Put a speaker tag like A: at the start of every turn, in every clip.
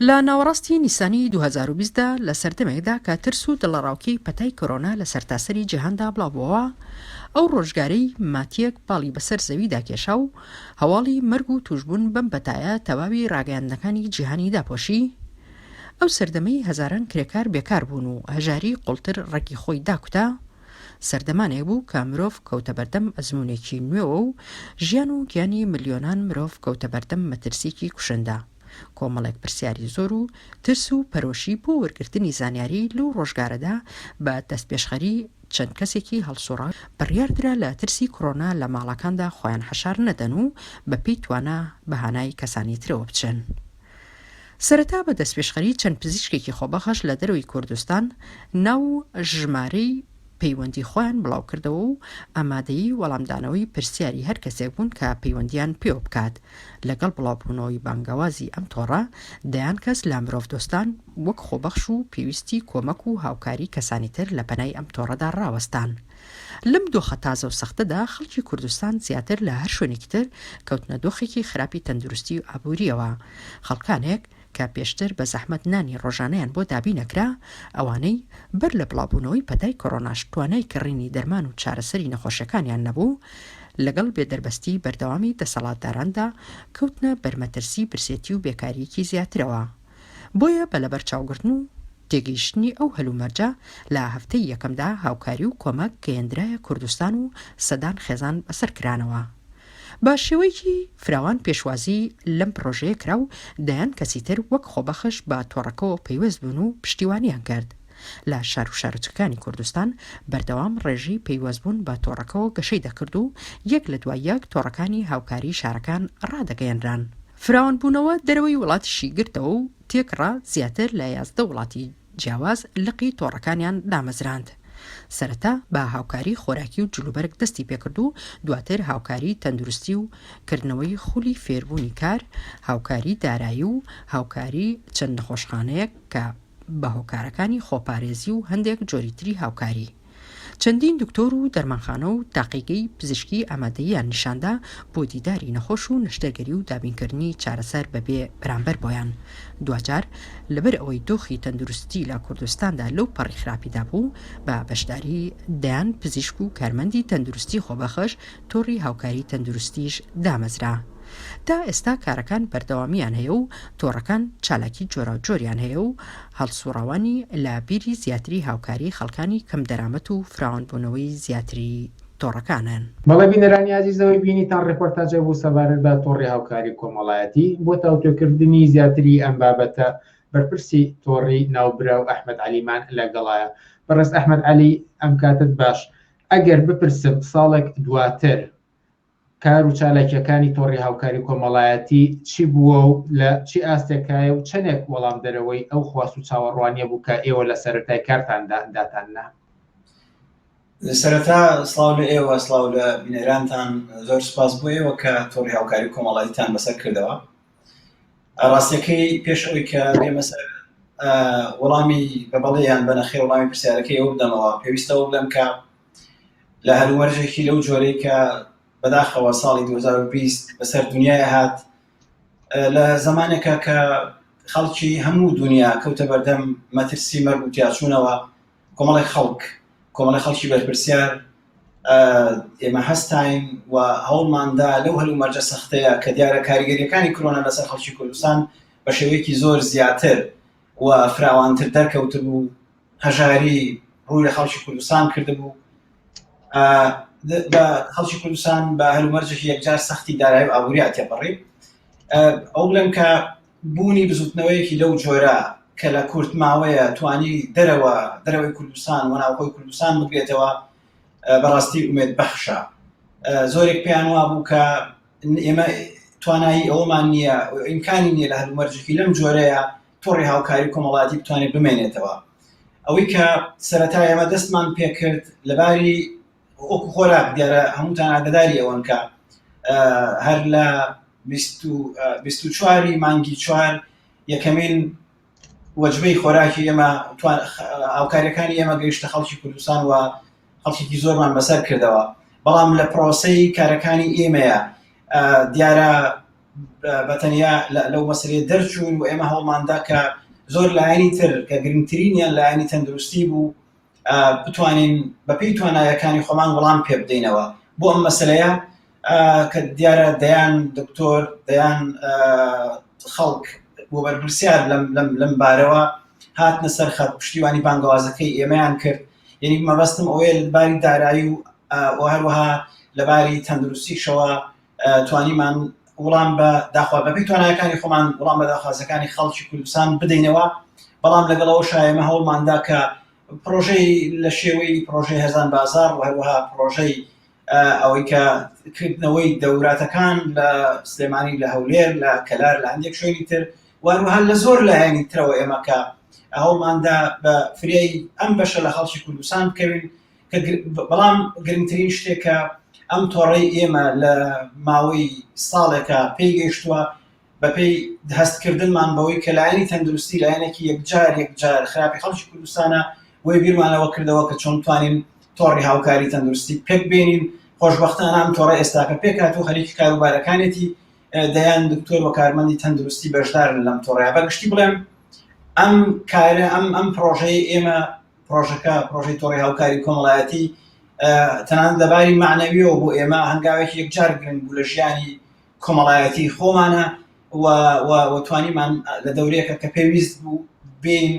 A: لە ناوەڕاستی نیسانی 2020 دا لە سەردەمێکدا کە ترس و دڵەڕاوکێی پەتای کۆرۆنا لە سەرتاسەری جیهاندا بڵاوبووەوە، ئەو ڕۆژگارەی ماتییەک باڵی بەسەر زەویدا کێشا و هەواڵی مەرگ و تووشبوون بەم پەتایە تەواوی ڕاگەیاندنەکانی جیهانی داپۆشی، ئەو سەردەمەی هەزاران کرێکار بێکار بوون و هەژاری قوڵتر ڕەگی خۆی داکوتا، سەردەمانێک بوو کە مرۆڤ کەوتە بەردەم ئەزموونێکی نوێوە و ژیان و گیانی ملیۆنان مرۆڤ کەوتە بەردەم مەترسییەکی کوشندە. کۆمەڵێک پرسیاری زۆر و ترس و پەرۆشی بۆ وەرگرتنی زانیاری لەو ڕۆژگارەدا بە دەستپێشخەری چەند کەسێکی هەڵسوڕاو بڕیاردرا لە ترسی کۆرۆنا لە ماڵەکاندا خۆیان حەشار نەدەن و بە پێی توانا بە هانای کەسانی ترەوە بچن. سەرەتا بە دەستپێشخەری چەند پزیشکێکی خۆبەخش لە دەرەوەی کوردستان ناو و ژمارەی پەیوەندی خۆیان بڵاوکردەوە و ئامادەی وەڵامدانەوەی پرسیاری هەر کەسێک بوون کە پەیوەندیان پێوە بکات. لەگەڵ بڵاوبوونەوەی بانگەوازی ئەم تۆڕە، دەیان کەس لە مرۆڤدۆستان وەک خۆبەخش و پێویستی کۆمەک و هاوکاری کەسانی تر لە پەنای ئەم تۆڕەدا ڕاوەستان. لەم دۆخە تازە و سەختەدا خەڵکی کوردستان زیاتر لە هەر شوێنێکی تر کەوتنە دۆخێکی خراپی تەندروستی و ئابوورییەوە. خەڵکانێک کە پێشتر بە زەحمەت نانی ڕۆژانەیان بۆ دابین ئەکرا، ئەوانەی بەر لە بڵاوبوونەوەی پەتای کۆرۆناش توانای کڕینی دەرمان و چارەسەری نەخۆشیەکانیان نەبوو، لەگەڵ بێدەربەستی بەردەوامی دەسەڵاتداراندا کەوتنە بەر مەترسی برسێتی و بێکارییەکی زیاترەوە. بۆیە بە لەبەرچاوگرتن و تێگەیشتنی ئەو هەلومەرجە، لە هەفتەی یەکەمدا هاوکاری و کۆمەک گەیەندرایە کوردستان و سەدان خێزان بەسەرکرانەوە. بە شێوەیەکی فراوان پێشوازی لەم پڕۆژەیە کرا و دەیان کەسی تر وەک خۆبەخش بە تۆڕەکەوە پەیوەست بوون و پشتیوانیان کرد. لە شار و شارۆچکەکانی کوردستان بەردەوام ڕێژەی پەیوەستبوون بە تۆڕەکەوە گەشەی دەکرد و یەک لە دوای یەک تۆڕەکانی هاوکاری شارەکان ڕادەگەیەنران. فراوانبوونەوە دەرەوەی وڵاتیشی گرتەوە و تێکڕا زیاتر لە 11 وڵاتی جیاواز لقی تۆڕەکانیان دامەزراند. سەرەتا بە هاوکاری خۆراکی و جلوبەرگ دەستی پێکرد و دواتر هاوکاری تەندروستی و کردنەوەی خولی فێربوونی کار، هاوکاری دارایی و هاوکاری چەند نەخۆشخانەیەک کە بە هۆکارەکانی خۆپارێزی و هەندێک جۆری تری هاوکاری. چەندین دکتۆر و دەرمانخانە و تاقیگەی پزیشکی ئامادەییان نیشاندا بۆ دیداری نەخۆش و نەشتەرگەری و دابینکردنی چارەسەر بەبێ بەرامبەر بۆیان. دواجار لەبەر ئەوەی دۆخی تەندروستی لە کوردستاندا لەو پەڕی خراپیدا بوو، بە بەشداری دەیان پزیشک و کارمەندی تەندروستی خۆبەخش تۆڕی هاوکاری تەندروستیش دامەزرا. تا ئێستا کارەکان بەردەوامییان هەیە و تۆڕەکان چالاکی جۆراوجۆریان هەیە و هەڵسوڕاوانی لە بیری زیاتری هاوکاری خەڵکانی کەمدەرامەت و فراوانبوونەوەی زیاتری تۆڕەکانن.
B: بەڵێ بینەرانی ئازیز ئەوەی بینیتان ڕێپۆرتاجێک بوو سەبارەت بە تۆڕی هاوکاری کۆمەڵایەتی، بۆ تاوتوێکردنی زیاتری ئەم بابەتە بەرپرسی تۆڕی ناوبراو ئەحمەد عەلیمان لەگەڵایە. بەڕێز ئەحمەد عەلی ئەم کاتەت باش، ئەگەر بپرسم ساڵێک دواتر کار و چالاکییەکانی تۆڕی هاوکاری کۆمەڵایەتی چی بووە و لە چی ئاستێکایە و چەندێک وەڵامدەرەوەی ئەو خواست و چاوەڕوانییە بوو کە ئێوە لە سەرەتای کارتاندا داتان نا؟
C: سەرەتا سڵاو لە ئێوە سڵاو لە بینەرانتان زۆر سپاس بۆ ئێوە کە تۆڕی هاوکاری کۆمەڵایەتیتان بەسەر کردەوە ڕاستیەکەی پێش ئەوەی کە بێمە سەر وەڵامی بە بەڵێ یان بە نەخێر وەڵامی پرسیارەکەی ئەو بدەمەوە پێویستەوە بڵێم کە لە هەلومەرجێکی لەو جۆرەی کە بەداخەوە ساڵی 2020 بەسەر دنیای هات لە زمانێکە کە خەڵکی هەموو دنیا کەوتە بەردەم مەترسی مەرگ و تیاچوونەوە کۆمەڵی خەڵک کۆمەڵی خەڵکی بەرپرسیار ئێمە هەستاین و هەوڵماندا لەو هەلومەرجە سەختەیە کە دیارە کاریگەریەکانی کرۆنا لەسەر خەڵکی کوردستان بە شێوەیەکی زۆر زیاتر و فراوانتر دەرکەوتبوو هەژاری ڕووی لە خەڵکی کوردستان کردبوو بە خەڵکی کوردستان بە هەلومەرجێکی یەکجار سەختی دارایی و ئابووری تێپەڕی ئەو بڵێم کە بوونی بزوتنەوەیەکی لەو جۆرە کە لە کورت ماوەیە توانی دەرەوە دەرەوەی کوردستان و ناوخۆی کوردستان بگرێتەوە بەڕاستی ئومێد بەخشە زۆرێک پێیان وابوو کە ئێمە توانایی ئەومان نییە ئیمکانی نییە لە هەلومەرجێکی لەم جۆرەیە تۆڕی هاوکاری کۆمەڵاتی بتوانێت بمێنێتەوە ئەوەی کە سەرەتا ئێمە دەستمان پێکرد لەباری وەکو خۆراک دیارە هەمووتان ئاگداری ئەوەن کە هەر لە 24 مانگی چوار یەکەمین وەجبەی خۆراکی ئێمە هاوکاریەکانی ئێمە گەیشتە خەڵکی کوردستان و خەڵکێکی زۆرمان بەسەر کردەوە بەڵام لە پرۆسەی کارەکانی ئێمەیە دیارە. بە تەنیا لەو مەسلەیە دەرچوون و ئێمە هەوڵماندا کە زۆر لایەنی تر کە گرنگترینیان لایەنی تەندروستی بوو بتوانین بەپێی توانایەکانی خۆمان وەڵام پێ بدەینەوە بۆ ئەم مەسلەیە کە دیارە دەیان دکتۆر دەیان خەڵک بۆ بەرپرسیار لەم لەم لەم بارەوە هاتنە سەر خەت پشتیوانی بانگەوازەکەی ئێمەیان کرد یعنی مەبەستم ئەوەیە لە باری دارایی و و هەروەها لە باری تەندروستیشەوە توانیمان وڵام بە داخوا بەپێی توانایەکانی خۆمان وڵام بە داخوازەکانی خەڵکی کوردستان بدەینەوە بەڵام لەگەڵ ئەوە شایەمە هەوڵماندا کە پرۆژەی لە شێوەی پرۆژەی هەزان بازار و هەروەها پرۆژەی ئەوەی کە کردنەوەی دەوراتەکان لە سلێمانی لە هەولێر لە کەلار لە هەندێک شوێنی تر وهروەها لە زۆر لایەنی ترەوە ئێمە کە هەوڵماندا بە فریای ئەم بەشە لە خەڵکی کوردستان بکەوین کە بەڵام گرنگترین شتێک کە ئەم تۆڕەی ئێمە لە ماوەی ساڵێکە پێی گەیشتووە بەپێی هەستکردنمان بەوەی کە لایەنی تەندروستی لایەنێکی یەکجار یەکجار خراپی خەڵکی کوردستانە بۆیە بیرمانەوە کردەوە کە چۆن بتوانین تۆڕی هاوکاری تەندروستی پێک بێنین خۆشبەختانە ئەم تۆڕە ئێستاکە پێکات و خەریکی کاروبارەکانێتی دەیان دکتۆر و کارمەندی تەندروستی بەشدارن لەم تۆڕەیە بە گشتی بڵێم ئەم کارە ئەم ئەم پرۆژەی ئێمە پرۆژەکە پرۆژەی تۆڕی هاوکاری کۆمەڵایەتی تەنانەت لەباری معنەویەوە بۆ ئێمە هەنگاوێکی یەکجار گرنگ بوو لە ژیانی کۆمەڵایەتی خۆمانە و و توانیمان لە دەورەیەکە کە پێویست بوو بین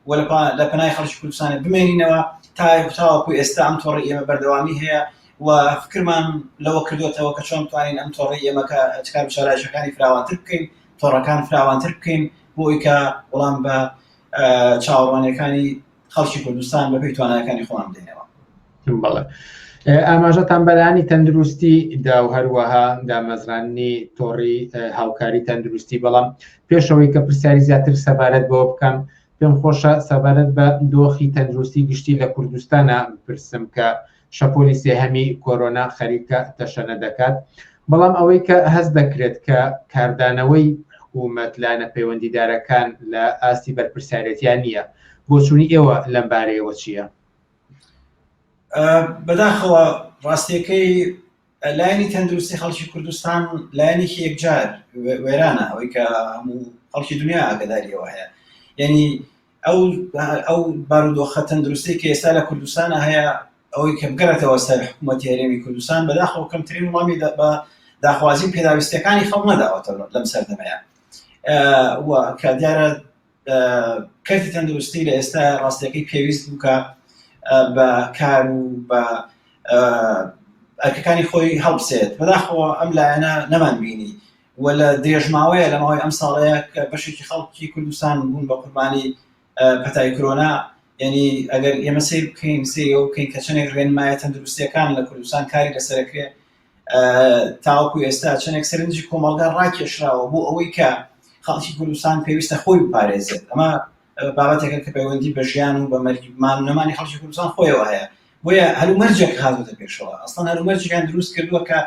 C: و لە پەنای خەڵکی کوردستانە بمێنینەوە تا تاوەکو ئێستا ئەم تۆڕی ئێمە بەردەوامی هەیە و فکرمان لەوە کردوێتەوە کە چۆن توانین ئەم تۆڕی ئێمە کە چکار چالاکیەکانی فراوانتر بکەین تۆڕەکان فراوانتر بکەین بۆ ئەوی کە وەڵام بە چاوەڕوانیەکانی خەڵکی کوردستان بەپێی تواناکانی خۆمان بدەینەوە.
B: بەڵێ ئاماژەتان بەلانی تەندروستی دا و هەروەها دامەزرانی تۆڕی هاوکاری تەندروستی بەڵام پێشەوەی کە پرسیاری زیاتر سەبارەت بەوە بکەم پێم خۆشە سەبارەت بە دۆخی تەندروستی گشتی لە کوردستانە بپرسم کە شەپۆلی سێهەمی کۆرۆنا خەریکە تەشەنە دەکات بەڵام ئەوەی کە هەست دەکرێت کە کاردانەوەی حکوومەت لایەنە پەیوەندیدارەکان لە ئاستی بەرپرسیارێتیان نییە بۆچوونی ئێوە لەم بارەیەوە چییە؟
C: بەداخەوە ڕاستیەکەی لایەنی تەندروستی خەڵکی کوردستان لایەنێکی یەکجار وێرانە ئەوەی کە هەموو خەڵکی دنیا ئاگداریەوە هەیە یعنی ئەو ئەو بارودۆخە تەندروستی کە ئێستا لە کوردستانە هەیە ئەوەی کە بگەڕێتەوە سەر حکوومەتی هەرێمی کوردستان بەداخەوە کەمترین وڵامی بە داخوازی پێداویستەکانی خەڵک نەداوەتەوە لەم سەردەمەیە و کە دیارە کەرتی تەندروستی لە ئێستا ڕاستیەکەی پێویست بوو کە بە کار و بە ئەرکەکانی خۆی هەڵبسێت بەداخەوە ئەم لایەنە نەمان بینی و لە درێژماوەیە لە ماوەی ئەم ساڵەیە کە بەشێکی خەڵکی کوردستان بوون بە قوربانی پەتای کرۆنا یعنی ئەگەر ئێمە سیر بکەین سیر بکەین کە چەندێک ڕێنمایە تەندروستیەکان لە کوردستان کاری لەسەرەکرێ تاوەکو ئێستا چەندێک سەرنجی کۆمەڵگا ڕاکێشراوە بۆ ئەوەی کە خەڵکی کوردستان پێویستە خۆی بپارێزێت ئەمە بابەتێکە کە پەیوەندی بە ژیان و بە مەرگمان نەمانی خەڵکی کوردستان خۆیەوە هەیە بۆیە هەلومەرجێک هاتوتە پێشەوە ئەسڵەن هەلومەرجیان دروست کردووە کە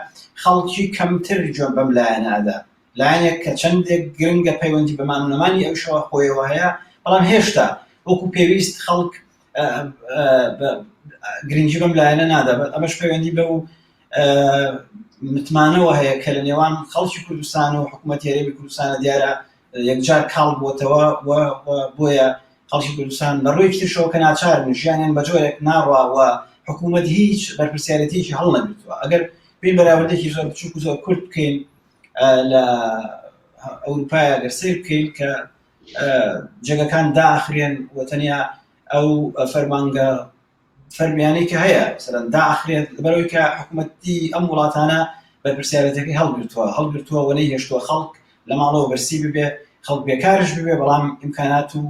C: خەڵکی کەمتر جوێن بەم لایەنەدا لایەنێک کە چەندێک گرنگە پەیوەندی بەمان و نەمانی ئەوشەوە خۆیەوە هەیە بەڵام هێشتا وەکو پێویست خەڵک گرنگی بەم لایەنە نادا ئەمەش پەیوەندی بە و متمانەوە هەیە کە لە نێوان خەڵکی کوردستان و حکوومەت هەرێمی کوردستانە دیارە یەکجار کاڵ بووەتەوە بۆیە خەڵکی کوردستان لە ڕووی ترشەوە کە ناچارن ژیانیان بە جۆرێک ناڕوا و حکوومەت هیچ بەرپرسیارەتێکی هەڵنەگرتووە ئەگەر بین بەراوردێکی زۆر بچووک و زۆر کورت بکەین لە ئەوروپایە گەر سیر بکەین کە جێگەکان داخرێن و تەنیا ئەو فەرمانگە فەرمیانەی کە هەیە سەرەن داخرێت لەبەرەوەی کە حکوومەتی ئەم وڵاتانە بەرپرسیارەتەکەی هەڵگرتووە هەڵگرتووە و نەیهێشتووە خەڵک لە ماڵەوە برسی ببێ خەڵک بێکارش ببێ بەڵام ئیمکانات و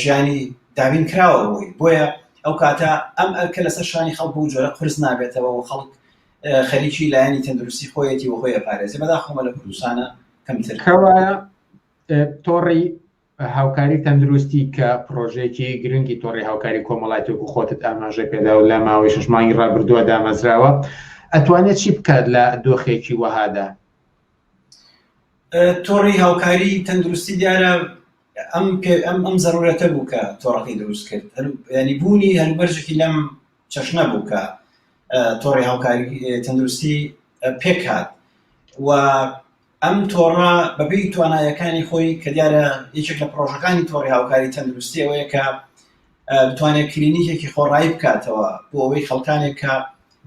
C: ژیانی دابین کراوە بۆی بۆیە ئەو کاتە ئەم ئەرکە لەسەر شانی خەڵک بەو جۆرە قورس نابێتەوە و خەڵک خەریکی لایەنی تەندروستی خۆیەتی و خۆی ئەپارێزێ بەداخەوە لە کوردستانە کەمتر
B: کەوایە تۆڕی هاوکاری تەندروستی کە پرۆژەیەکی گرنگی تۆڕی هاوکاری کۆمەڵایەتی وەکو خۆتت ئاماژە پێدا و لە ماوەی شش مانگی ڕابردووە دامەزراوە ئەتوانێت چی بکات لە دۆخێکی وەهادا؟
C: تۆڕی هاوکاری تەندروستی دیارە ئەم ئەم ئەم زەرورەتە بوو کە تۆڕەکەی دروست کرد ینی بوونی هەلومەرجێکی لەم چەشنە بوو کە تۆڕی هاوکاری تەندروستی پێکهات و. ئەم تۆڕە بەپێی توانایەکانی خۆی کە دیارە یەکێک لە پرۆژەکانی تۆڕی هاوکاری تەندروستی ئەوەیە کە بتوانێت کلینیکێکی خۆڕایی بکاتەوە بۆ ئەوەی خەڵکانێک کە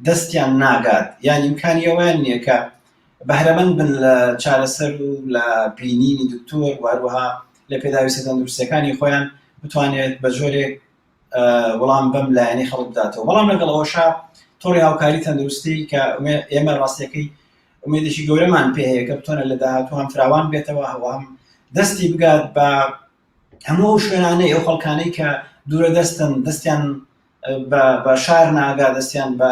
C: دەستیان ناگات یان ئیمکانی ئەویان نییە کە بەهرەمەند بن لە چارەسەر و لە بینینی دکتۆر و هەروەها لە پێداویستە تەندروستیەکانی خۆیان بتوانێت بە جۆرێک وەڵام بەم لایەنی خەڵک بداتەوە بەڵام لەگەڵ ئەوەشا تۆڕی هاوکاری تەندروستی کە ئێمە ڕاستیەکەی ئومێدێکی گەورەمان پێ هەیە کە بتوانێت لە داهاتوو هەم فراوان بێتەوە هەم دەستی بگات بە هەموو ئەو شوێنانەی ئەو خەڵکانەی کە دوورە دەستن دەستیان بە شار ناگا دەستیان بە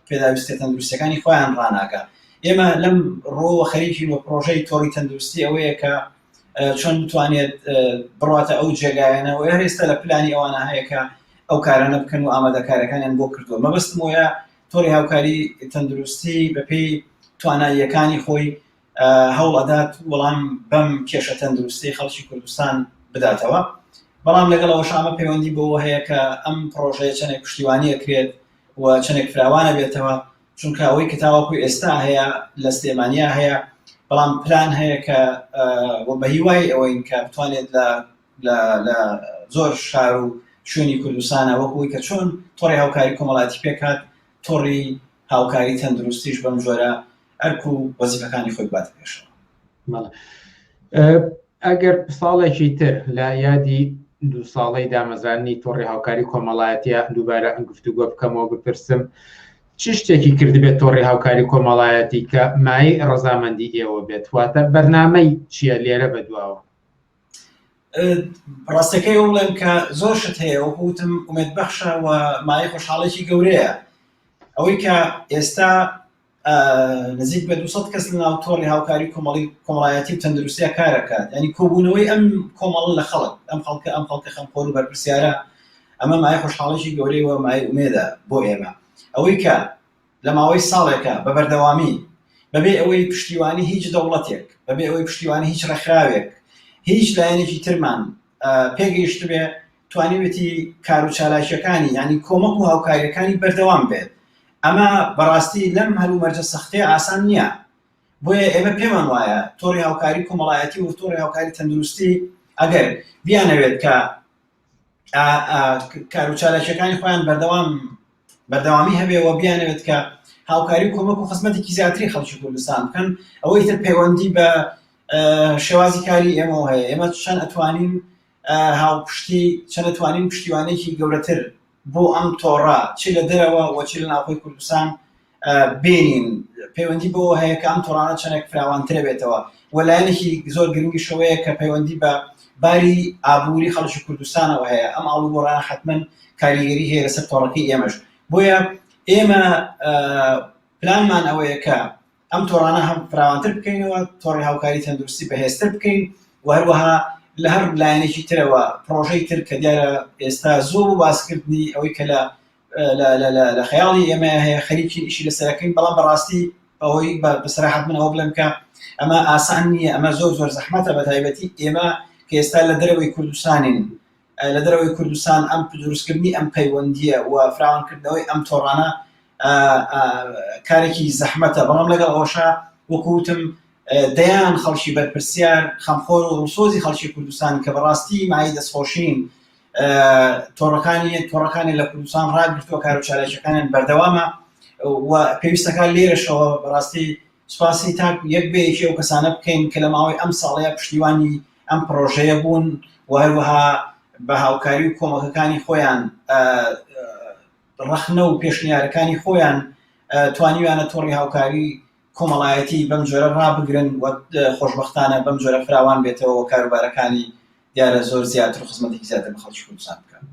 C: پێداویستە تەندروستەکانی خۆیان ڕناگا ئێمە لەم ڕۆوە خەریکی وە پرۆژەی تۆڕی تەندروستی ئەوەیە کە چۆن بتوانێت بڕاتە ئەو جێگایانە و هەر ئێستا لە پلانی ئەوانە هەیە کە ئەو کارانە بکەن و ئامادەکارەکانیان بۆ کردووە مەبەستم وەیە تۆڕی هاوکاری تەندروستی بەپێی تواناییەکانی خۆی هەوڵ ئەدات وەڵام بەم کێشە تەندروستی خەڵکی کوردستان بداتەوە بەڵام لەگەڵ ئەوەش ئەمە پەیوەندی بەوە هەیە کە ئەم پرۆژەیە چەندێک پشتیوانی ئەکرێت و چەندێک فراوانە بێتەوە چونکە ئەوەی کە تاوەکو ئێستا هەیە لە سلێمانیا هەیە بەڵام پلان هەیە کە و بە هیوای ئەوەین کە بتوانێت لە لە زۆر شار و شوێنی کوردستانە وەکوی کە چۆن تۆڕی هاوکاری کۆمەڵاتی پێکات تۆڕی هاوکاری تەندروستیش بەم جۆرە ئەرک و وەزیفەکانی خۆی باتە پێشەوە.
B: ئەگەر ساڵێکی تر لە یادی دوو ساڵەی دامەزرانی تۆڕی هاوکاری کۆمەڵایەتیە دووبارە گفتوگۆ بکەمەوە بپرسم چ شتێکی کردبێت تۆڕی هاوکاری کۆمەڵایەتی کە مای ڕەزامەندی ئێوە بێت واتە بەرنامەی چییە لێرە بەدواوە؟
C: ڕاستەکەی ئەو بڵێم کە زۆر شت هەیە وەکو وتم ئومێد بەخشە و مایەی خۆشحاڵێکی گەورەیە ئەوەی کە ئێستا نزیک بە 200 کەس لە ناو تۆڕی هاوکاری کۆمەڵی کۆمەڵایەتی و تەندروستیا کارەکات ینی کۆبوونەوەی ئەم کۆمەڵە لە خەڵک ئەم خەڵکە ئەم خەڵکە خەمخۆر و بەرپرسیارە ئەمە مای خۆشحاڵێکی گەورەی و مای ئومێدە بۆ ئێمە ئەوەی کە لە ماوەی ساڵێکە بە بەردەوامی بەبێ ئەوەی پشتیوانی هیچ دەوڵەتێک بەبێ ئەوەی پشتیوانی هیچ ڕێکخراوێک هیچ لایەنێکی ترمان پێگەیشتبێ توانیوێتی کار و چالاکیەکانی ینی کۆمەک و هاوکاریەکانی بەردەوام بێت ئەمە بەڕاستی لەم هەلومەرجە سەختەیە ئاسان نییە بۆیە ئێمە پێمان وایە تۆڕی هاوکاری کۆمەڵایەتی و تۆڕی هاوکاری تەندروستی ئەگەر بیانەوێت کە کار و چالاکیەکانی خۆیان بەردەوام بەردەوامی هەبێ و بیانەوێت کە هاوکاری و کۆمەک و خزمەتێکی زیاتری خەڵکی کوردستان بکەن ئەوەی تر پەیوەندی بە شێوازی کاری ئێمەوە هەیە ئێمە چەند ئەتوانین هاوپشتی چەند ئەتوانین پشتیوانێکی گەورەتر بۆ ئەم تۆڕە چ لە دەرەوە و چ لە ناوخۆی کوردستان بێنین پەیوەندی بەوە هەیە کە ئەم تۆڕانە چەندێک فراوانترە بێتەوە و لایەنێکی زۆر گرنگیشەوەیە کە پەیوەندی بە باری ئابووری خەڵکی کوردستانەوە هەیە ئەم ئاڵوگۆڕانە حتمما کاریگەری هەیە لەسەر تۆڕەکەی ئێمەش بۆیە ئێمە پلانمان ئەوەیە کە ئەم تۆڕانە هەم فراوانتر بکەینەوە تۆڕی هاوکاری تەندروستی بەهێزتر بکەین و هەروەها لە هەر لایەنێکی ترەوە پرۆژەی تر کە دیارە ئێستا زۆر بۆ باسکردنی ئەوەی کە لە لە خەیاڵی ئێمە هەیە خەریکی ئیشی لەسەرەکەین بەڵام بەڕاستی ئەوەی بەسەراحەت من ئەوە بڵێم کە ئەمە ئاسان نییە ئەمە زۆر زۆر زەحمەتە بە تایبەتی ئێمە کە ئێستا لە دەرەوەی کوردستانین لە دەرەوەی کوردستان ئەم دروستکردنی ئەم پەیوەندیە و فراوانکردنەوەی ئەم تۆڕانە کارێکی زەحمەتە بەڵام لەگەڵ ئەوشا وەکوتم دەیان خەڵکی بەرپرسیار خەمخۆر و دڵسۆزی خەڵکی کوردستان کە بەڕاستی مای دەستخۆشین تۆڕەکانی تۆڕەکانی لە کوردستان ڕاگرتووە کار و چالاکیەکانیان بەردەوامە و پێویستەکان لێرەشەوە بەڕاستی سوپاسی تاک یەک بە یەکی ئەو کەسانە بکەین کە لە ماوەی ئەم ساڵەیە پشتیوانی ئەم پڕۆژەیە بوون و هەروەها بە هاوکاری و کۆمەکەکانی خۆیان ڕەخنە و پێشنیارەکانی خۆیان توانیویانە تۆڕی هاوکاری کۆمەڵایەتی بەم جۆرە ڕابگرن و خۆشبەختانە بەم جۆرە فراوان بێتەوە کاروبارەکانی دیارە زۆر زیاتر و خزمەتێکی زیاتر بە خەڵکی کوردستان بکەن.